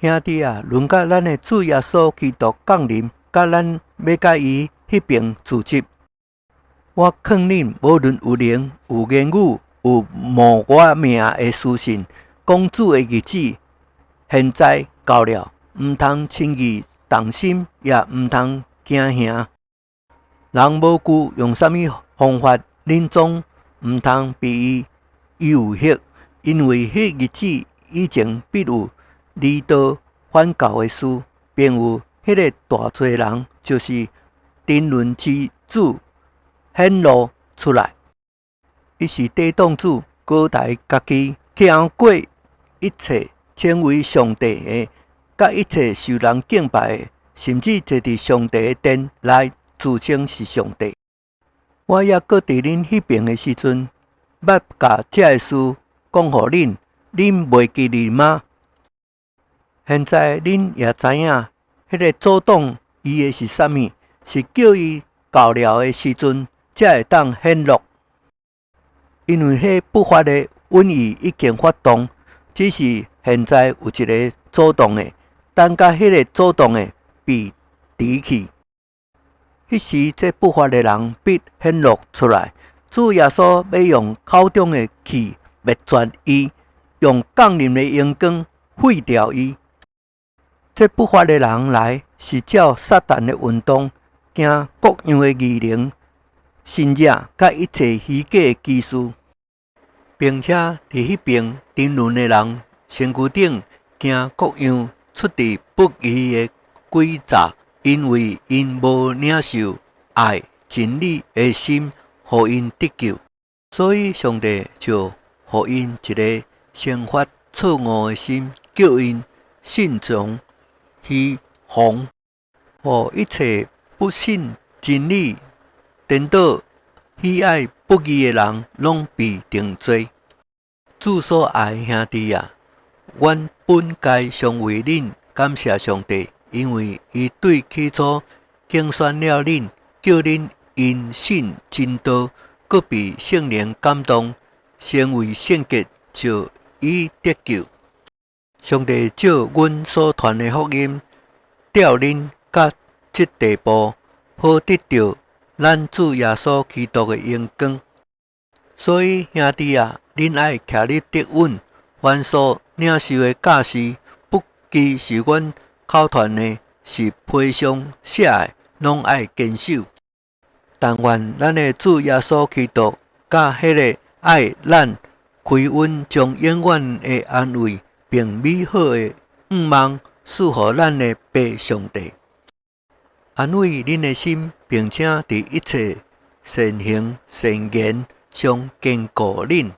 兄弟啊，論到咱的主耶穌基督降臨，佮咱欲佮伊彼爿聚集，我勸恁，無論有靈、有言語、有冒我名的書信，講主的日子現在到了，毋通輕易動心，也毋通驚嚇。人無懼用啥物方法，恁總毋通被伊誘惑，因為彼日子以前必有離道反教的事，並有彼个大罪人，就是沉淪之子顯露出來。伊是抵擋主，高抬家己，強過一切稱為上帝的，佮一切受人敬拜的，甚至坐佇上帝的殿內自稱是上帝。我猶閣佇恁彼爿的時陣，捌共這个事講予恁，恁袂記得嗎？現在恁也知影，彼个阻擋伊的是啥物，是叫伊到了的時陣，才會當顯露。因為彼不法的瘟疫已經發動，只是現在有一个阻擋的，等甲彼个阻擋的被除去，彼時這不法的人必顯露出來。主耶穌欲用口中的氣滅絕伊，用降臨的榮光廢掉伊。這不法的人來，是照撒旦的運動，行各樣的異能、神蹟，佮一切虛假的奇事，並且佇彼爿沉淪的人身軀頂行各樣出自不義的詭詐，因為𪜶無領受愛真理的心，予𪜶得救，所以上帝就予𪜶一个懲罰錯誤的心，叫𪜶信從虛謊，予一切不信真理、顛倒喜愛不義的人，攏被定罪。主所愛的兄弟啊，阮本該常為恁感謝上帝，因為伊對起初揀選了恁，叫恁因信真道，閣被聖靈感動，成為聖潔，就以得救。上帝照阮所傳的福音，召恁到這地步，好得著咱主耶穌基督的榮光。所以兄弟啊，恁愛徛立得穩，凡所領受的教示，不拘是阮口傳的，是批上寫的，攏愛堅守。但願咱的主耶穌基督，佮彼个愛咱、開恩將永遠的安慰，並美好的向望賜予咱的父上帝，安慰恁的心，並且佇一切善行善言上堅固恁。